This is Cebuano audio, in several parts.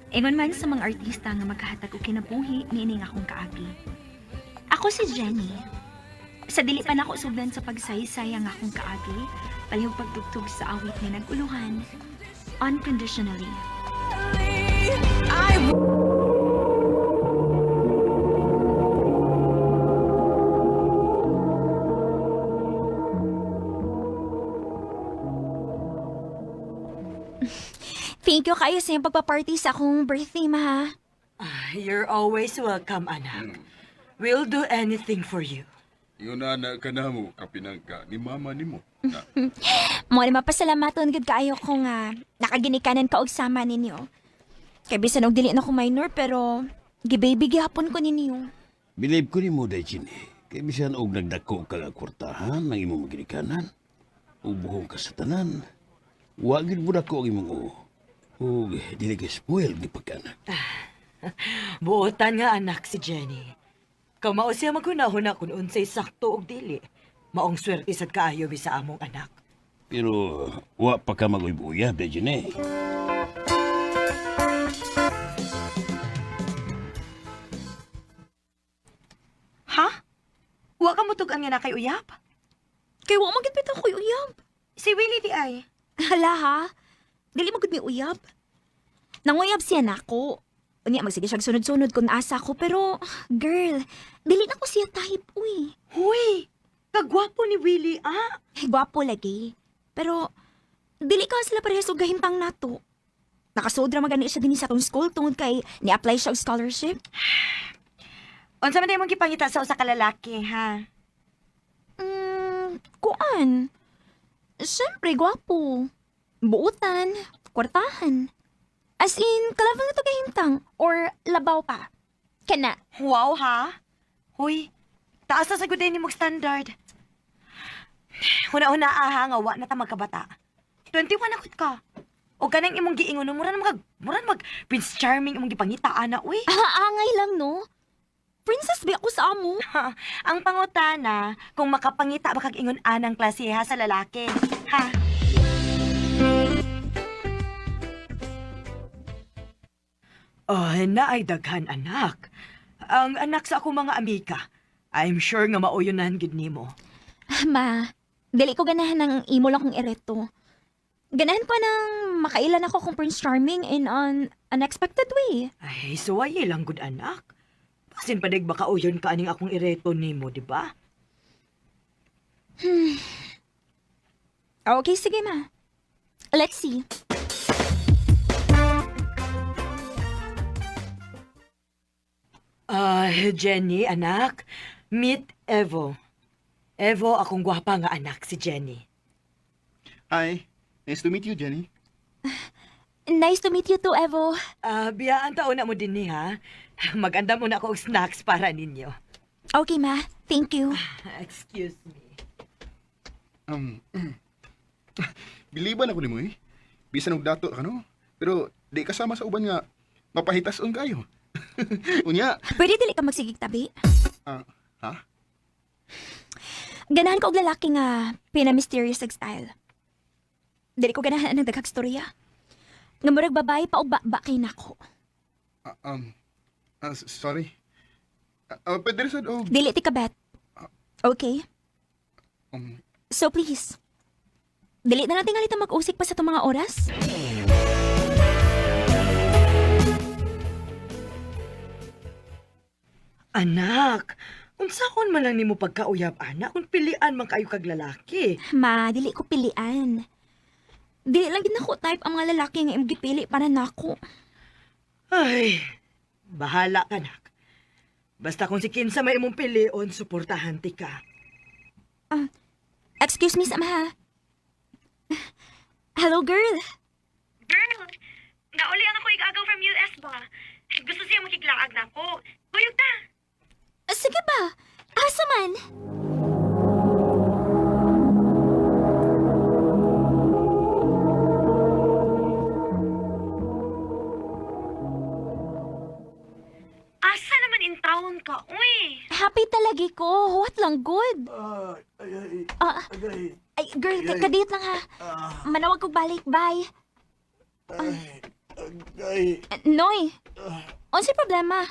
Ingon man sa mga artista nga magkahatag og kinabuhi niining akong kaagi. Ako si Jenny. Sa dili pa nako sugdan sa pagsaysay ang akong kaagi, palihog pagtugtog sa awit nga nag-uluhan, Unconditionally. Thank you kayo sa iyong pagpa-party sa akong birthday, ma. You're always welcome, anak. We'll do anything for you. Yun na na ka na mo, kapinangka ni mama ni mo. Na, Mo ni mapasalamaton gud kaayo ko nga nakaginikanan ka og sama ninyo. Kay bisan og dili na ko minor pero gibaby gihapon ko ninyo. Bilib ko ni mo, day Chini. Kay bisan og nagdako ka nga kwartahan ng imong maginikanan. Ug buhong ka sa tanan. Wa gid mo dako ang imong uo. Ug dili ka spoiled ni pagkaanak. Buotan nga anak si Jenny. Kamao siya maghunahuna kung unsay sakto og dili. Maong swerte sad kaayo bisa among anak. Pero wa pa ka mag-uyab, day Chini. Ha? Wa ka mutug-an nga na kay uyab? Kay wa man gid bitaw ko'y uyab. Si Willie di ay. Hala ha. Dili man gud mi uyab. Nanguyab siya nako. Unya magsige siya sunod-sunod kung asa ko pero girl, dili na ko siya type uy. Huy! Kagwapo ni Willie, ah! Ay, gwapo lagi. Pero dili ka sila parehas og gahimtang nato. Nakasuod ra magani siya dinhi sa atong school tungod kay ni-apply siya og scholarship. Unsa man imong gipangita sa usa ka lalaki, ha? Kuan. Siyempre, gwapo. Buutan, kwartahan. As in, kalaban na to gahimtang or labaw pa. Kana. Wow, ha? Huy, taas na sa gud ni mong standard. Huna-huna aha nga wa na ta magkabata. 21 akot ka. O kanang imong giingon no, mura na mag mura na mag Prince Charming imong gipangita ana uy. Angay lang, no? Princess ba ako sa amo? Ang pangutana kung makapangita ba kag ingon anang klase ha sa lalaki. Ha? Oh, naay daghan anak. Ang anak sa akong mga amiga. I'm sure nga mauyunan gid nimo. Ma, dili ko ganahan ng imo lang kong ereto. Ganahan ko ng makailan ako kung Prince Charming in an unexpected way. Ay, suwaye lang gud anak. Basin padig baka uyon ka aning akong ireto nimo, di ba? Okay, sige ma. Let's see. Ah, Jenny, anak. Meet Evo. Evo, akong gwapa nga anak si Jenny. Hi. Nice to meet you, Jenny. Nice to meet you too, Evo. Ah, biyaan taon na mo din ni ha. Maganda muna ako og snacks para ninyo. Okay, ma. Thank you. Excuse me. Biliban ako nimo eh. Bisan og dato ka no. Pero di kasama sa uban nga mapahitason kayo. Unya, Pwede dili ka magsigig tabi? ah, ha? Ganahan ko og lalaki nga pina-mysterious ag style. Dili ko ganahan ang daghang storya. Nga murag babae pa og ba kay nako. Ah, sorry. Pwede rin sad og Dili ti kabet. Okay? So please. Dili na natin nga mag-usik pa sa itong mga oras. Anak, unsaon man lang nimo pagkauyab anak kung pilian man kayo kag lalaki. Ma, dili ko pilian. Dili lang gid nako type ang mga lalaki nga imong gipili para nako. Ay, bahala ka nak. Basta kung si Kinsa may imong pilion, suportahan ti ka. Excuse me, Sam, ha? Hello, girl. Girl, nauli ang ako igagaw from US ba? Gusto siya makiklaag na ako. Kuyog ta! Sige ba? Asa man? Asa naman in town ka, uy? Happy talaga ko. What lang good. Ah, ay, girl, kadate lang ha. Manawag kog balik. Bye. Ay, Noy, unsay problema?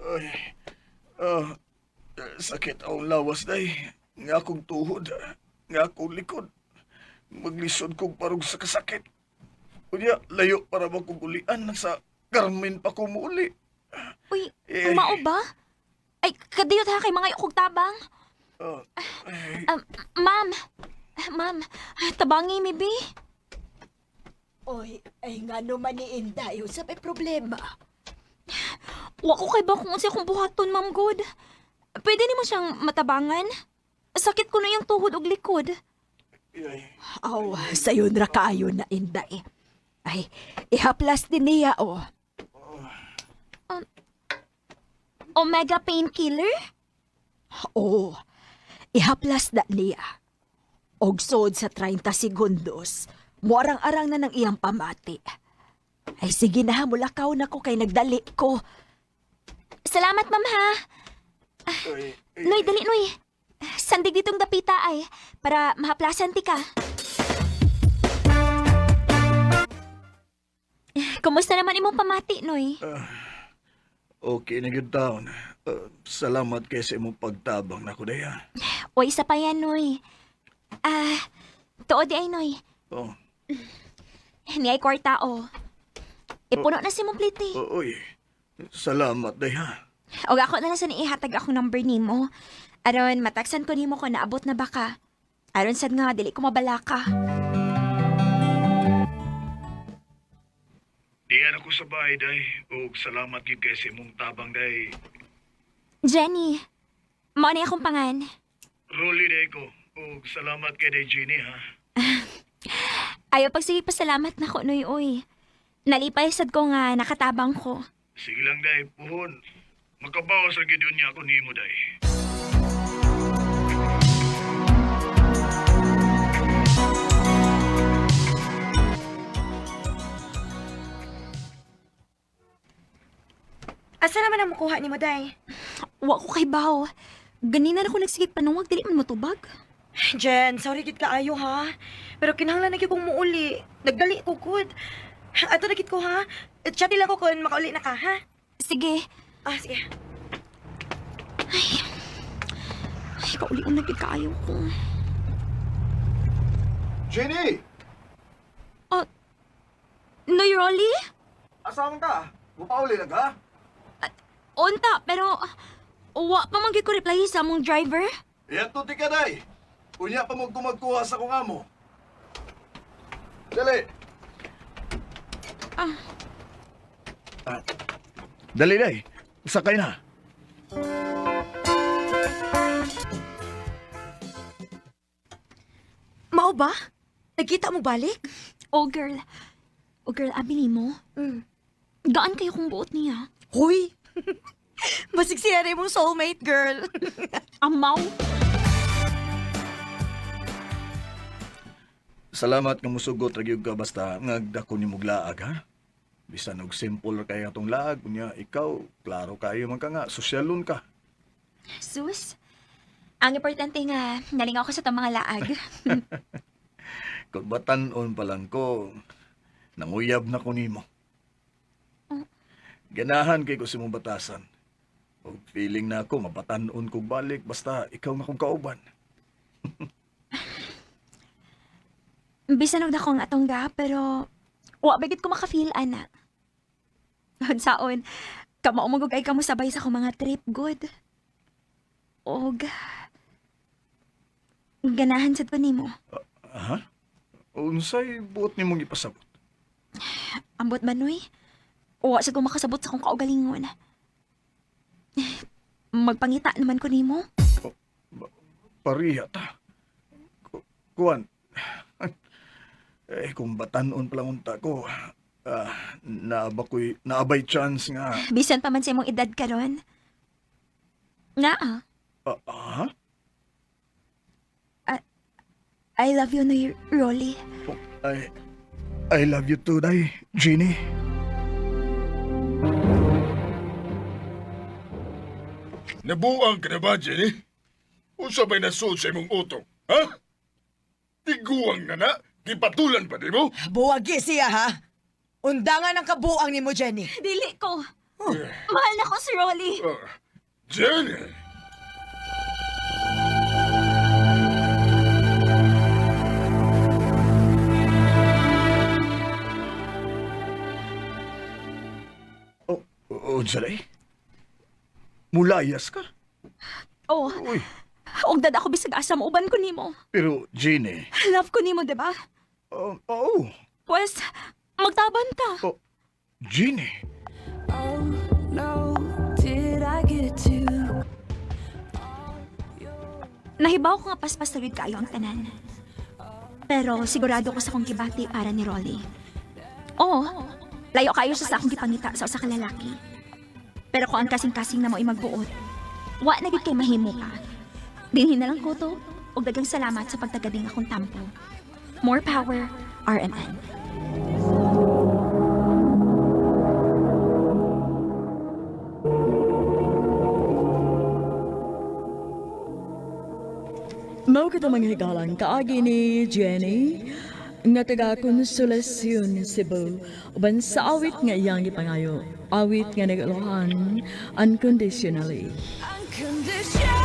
ay, ah, sakit ang lawas day. Nga akong tuhod, nga akong likod. Maglisod kong parog sa kasakit. Unya, layo para ba kong ulian. Sa Carmen pa ko muuli. Uy, Eh. mao ba? Ay, kadiyot ha kay mga kog tabang. Ah, ay, Ma'am, ma'am, tabangi mi bi. Oy, ay nga naman ni Inday, unsa may problema? Wa ko kay ba kung unsay akong buhaton, ma'am good. Pwede nimo siyang matabangan? Sakit ko na yung tuhod ug likod. ay, Aw, sayon ra kaayo na Inday. Ay, ihaplas din niya oh. Omega painkiller? Oo, ihaplas na niya. Og sod sa 30 segundos, muarang-arang na ng iyang pamati. Ay sige na, mulakaw na ko kay nagdali ko. Salamat, ma'am ha. ay, ay. Noy, dali, Noy. Sandig ditong dapita ay, para mahaplasan ti ka. Kumusta naman imong pamati, Noy? Okay na gyud taon. Ah, salamat kay sa imong pagtabang nako day ha. O isa pa yan, Noy. Ah, tuod di ay, Noy. Oh, Ni ay kwarta, o. Ipuno na si mong plite. oh, oy. Salamat day ha. O ako na lang sa ihatag akong number nimo. Aron, mataksan ko nimo kung naabot na baka. Aron sad nga, dili ko mabala ka. Diyan ako sa bahay, day. Og salamat gyud kay sa imong tabang, day. Jenny, mao ni akong pangan. Rolly day ko. Og salamat kay day Jenny, ha. Ayaw pagsige pasalamat na ko, Noy, oy. Nalipay sad ko nga nakatabang ko. Sige lang, day. Puhon. Makabawas ra gyud niya ako nimo, day. Asa naman ang mukuha nimo, day? Wa ko kay baw. Ganina na ko nagsigig panuwag, dili man motubag. Jen, sorry gid kaayo ha. Pero kinahanglan na gyud kong muuli. Nagdali ko gud. Ato na gid ko ha. Chat lang ko kung makauli na ka ha. Sige. Ah, sige. Ay, kauli-una gid kaayo ko. Jenny! Oh, Noy Rolly? Asa man ka? Mupauli lang ka? Unta, pero wa pa man gyud ko reply sa among driver. Yato ti ka, day. Unya pa mo gumagkuha sa kong amo. Dali. Ah. Ah. Dali, day. Sakay na. Mao ba? Nagkita mo balik? Oh girl. Oh girl, abi nimo. Gaan kayo kung buot niya. Huy! Basig siya rin mong soulmate, girl. Amaw. Salamat nga musugot ra gyud ka basta ngagdako nimo laag ha. Bisan og simple ra kay atong laag unya ikaw klaro kayo man ka nga sosyalon ka. Sus. Ang importante nga, nalingaw ko sa itong mga laag. Kung batan-on pa lang ko nanguyab na ko nimo. Ganahan kay ko sa imong batasan. Og feeling na ako mabatan-on kog balik basta ikaw nga kong kauban. Bisan og dako ang atong ga, pero wa bagit ko maka-feel ana. Unsaon, kamao magugay ka mo sabay sa akong mga trip, good. Og ganahan sad ko nimo. Ha? Unsay buot nimong ipasabot? Ambot man noy. Wa sad ko makasabot sa akong kaugalingon. Magpangita naman ko nimo. Pareha ta. Kuan. Eh, kung batan-on pa lang unta ko, ah, naaba ko'y, naabay chance nga. Bisan pa man sa imong edad karon. Nga ah. Ah, ah? I love you, Noy Rolly. Oh, I love you too, day, Jeannie. Nabuang ka na ba, Jenny? Unsa may nasuod sa imong utong, ha? Tiguang na na, gipatulan pa nimo? Buwagi siya ha. Undangan ang kabuang nimo, Jenny. Dili ko. Mahal na ko si Rolly. Jenny! Oh, oh, Jalay? Mulayas ka? Oh, Uy, og dad ako bisag asa mo uban ko nimo. pero Jenny. Love ko nimo, di ba? Oh, oh, Pues, magtaban ka. oh, Jenny. Nahibaw ko nga paspas na gid kaayo ang tanan. Pero sigurado ko sa akong gibati para ni Rolly. Oo, layo kayo siya sa akong gipangita sa usa ka lalaki. Pero kung ang kasing-kasing na mo ay magbuot, wa na gid kay mahimo pa. Dinhi na lang ko to, ug daghang salamat sa pagtagading akong tampo. More power, RMN. Mao kita mga higalang kaagi ni Jenny nga taga Konsolasyon Cebu uban sa awit nga iyang gipangayo, awit nga nag-alohan unconditionally. Unconditionally.